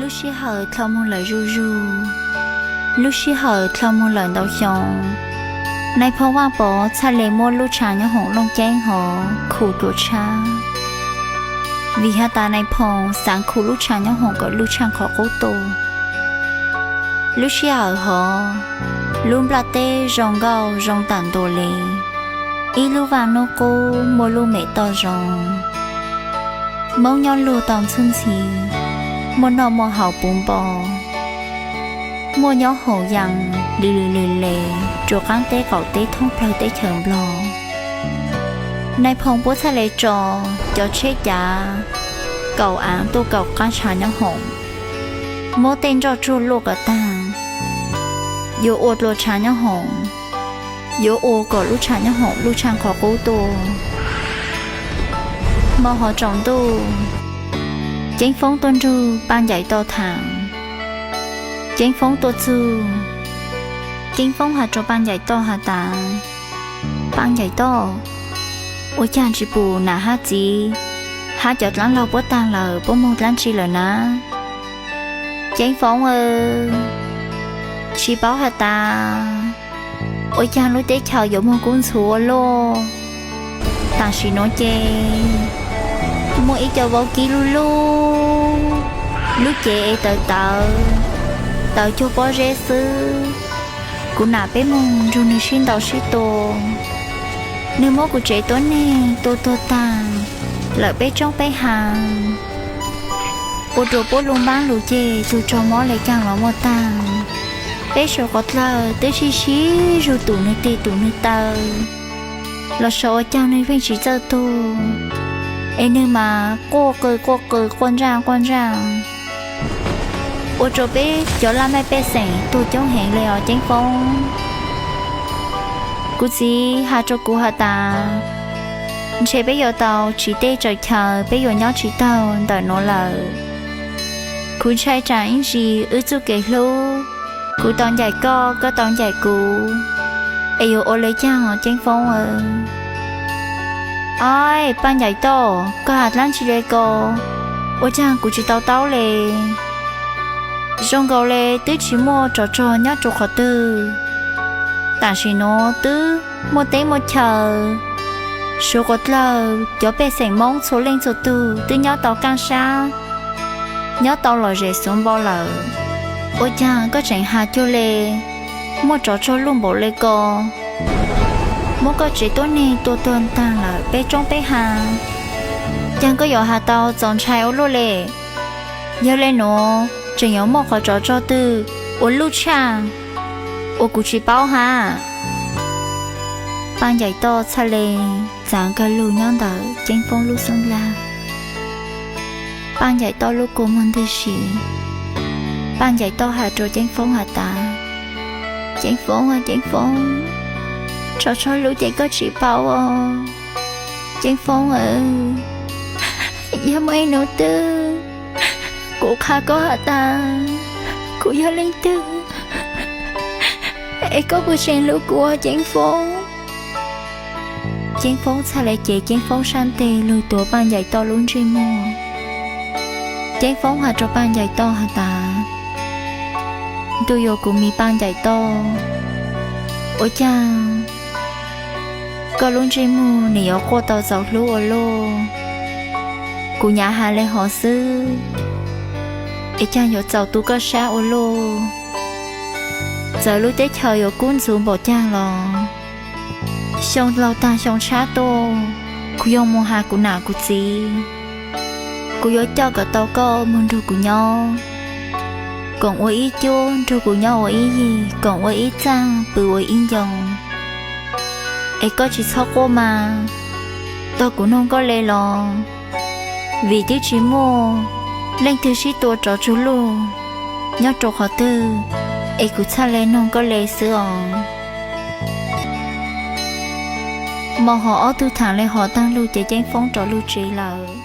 Lub sij hawm dhau moog lawm zuj zug, lub sij hawm dhau moog lawm ntau xyoo, Nais Phoo Vaaj Pov txhaj le muab lub tshav nyob hoom Looj Ceeb hov khum tuam tshab, vim has tas Nais Phoo xaav khum lub tshav nyob hoom kom luj tshaj qhov qub tuaj. Lub sij hawm hov, lub nplaj teb zoo nkauj zoo tam ntua le, ib lub vaaj nub qub muaj lub mem toj zoo. Moob nyob luag tau ntxhwb ntxhi, muaj noj muaj haus puv npo, muaj nyob haus yaa li li le le rua qaab teb qaum teb thoob plawg teb chaws Nplog. Nais Phoo puab txhaj le tso cov tsheb cav kaum aav tuaj kaum qaab tshav nyob hoom, muab tej nroj tsuag luaj kom taag, yuav ua dlua tshav nyob hoom, yuav ua kom lub tshav nyob hoom luj tshaj qhov qub tuaj. Hmo hov tsaus ntuj, Ceeb Foob tuaj nrug Paaj Ncaim Toj thaam. Ceeb Foob tuaj txug, Ceeb Foob has rua Paaj Ncaim Toj has tas, Paaj Ncaim Toj, ua caag tsi pum nam hab txiv hab cov dlaab laug puab taag lawm, puab moog dlaab tsi lawm na? Ceeb Foob aw, tsi paub has tas ua caag lub teb chaws yuav moog kub ntxhuv ua luaj. Tam sim nuav ces muaj ib co vaub kib lub lub, lub cev es tawv tawv, tawv cuag pob zeb xwb. Kuv nam peb moog nrug nwg sib ntaus sib tua, nwg muab kuv tsev tuab neeg tua tuag taag lawm peb tsoob peb haav, ua rua puab lub npaab lug ceg tug raug mob le caag los muaj taag. Peb suav qhov dlawg twb sib sib zug tum nwg tig tum nwg taw, los saum ua caag nwg pheej tsi txawj tuag, es nwg mas quaj qw quaj qw quaj ntsaj quaj ntsaj, ua rua peb cov laj mej pej xeem tuag coob heev le os Ceeb Foob. Kuv txiv has rua kuv has tas, ntshe peb yuav tau tsiv teb tsaws chaw, peb yuav nyob tsi taug ntawm nuav lawm. Kuv ntshai tsam ib ntsis wb txuj kev hlub, kuv tau ncaim koj, koj tau ncaim kuv, es yuav ua le caag os Ceeb Foob aw? Aib, Paaj Ncaim Toj, koj has dlaab tsi le ko? Ua caag kuv tsi tau taub le? Zoo nkaus le twb tsi muaj tsov rog nyob rua qhov twg. Tam sim nuav twb muaj teb muaj chaw, suav qhov dlawg cov pej xeem Moob txhua leej txhua tug twb nyob tau kaaj sab, nyob tau lom zem xuav npo lawm. Ua caag koj tseem has cuag le muaj tsov rog luj npaum le ko, muab koj tsev tuab neeg tua tuag taag lawm peb tsoob peb haav, caag koj yuav has tau txaus ntshai ua luaj le? Yog le nuav tseem yuav muaj qhov tsov rog twg ua luj tshaj uas kuv tsi paub hab? Paaj Ncaim Toj txhaj le txaav kawg lug nyob ntawm Ceeb Foob lub xub ntiag. Paaj Ncaim Toj lub kua muag ntwg si. Paaj Ncaim Toj has rua Ceeb Foob has tas, Ceeb Foob, Ceeb Foob, tsov rog luj ces koj tsi paub os. Ceeb Foob aw, yog muaj ib nub twg kuv qha koj has tas kuv yog leej twg, es koj puas tseem hlub kuv os Ceeb Foob? Ceeb Foob txhaj le cev Ceeb Foob sab nteg lug tuav Paaj Ncaim Toj lub ntsej muag. Ceeb Foob has rua Paaj Ncaim Toj has tas, Ntuj yuav kuv mi Paaj Ncaim Toj, ua caag koj lub ntsej muag nwg yuav quaj tau txaus hlub ua luaj? Kuv nyam has le hov xwb, es caag yuav txaus tu koj sab ua luaj? Txawm lub teb chaws yuav kub ntxhuv npaum caag los, xyoo laug taag xyoo tshab tuaj, kuv yuav moog has kuv nam kuv txiv, kuv yuav coj kom tau koj moog nrug kuv nyob, koom ua ib cuab nrug kuv nyob ua ib yig, koom ua ib txaaj pw ua ib ncoo. Es koj tsi txhob quaj mas, tog kuv noog koj le los, vim twb tsi muaj leej twg sib tua tsov tsug luj nyob rua qhov twg, es kuv txhaj le noog koj le xwb os. Mo hov ob tug thaam le hov taag lug ces Ceeb Foob rov lug tsev lawm.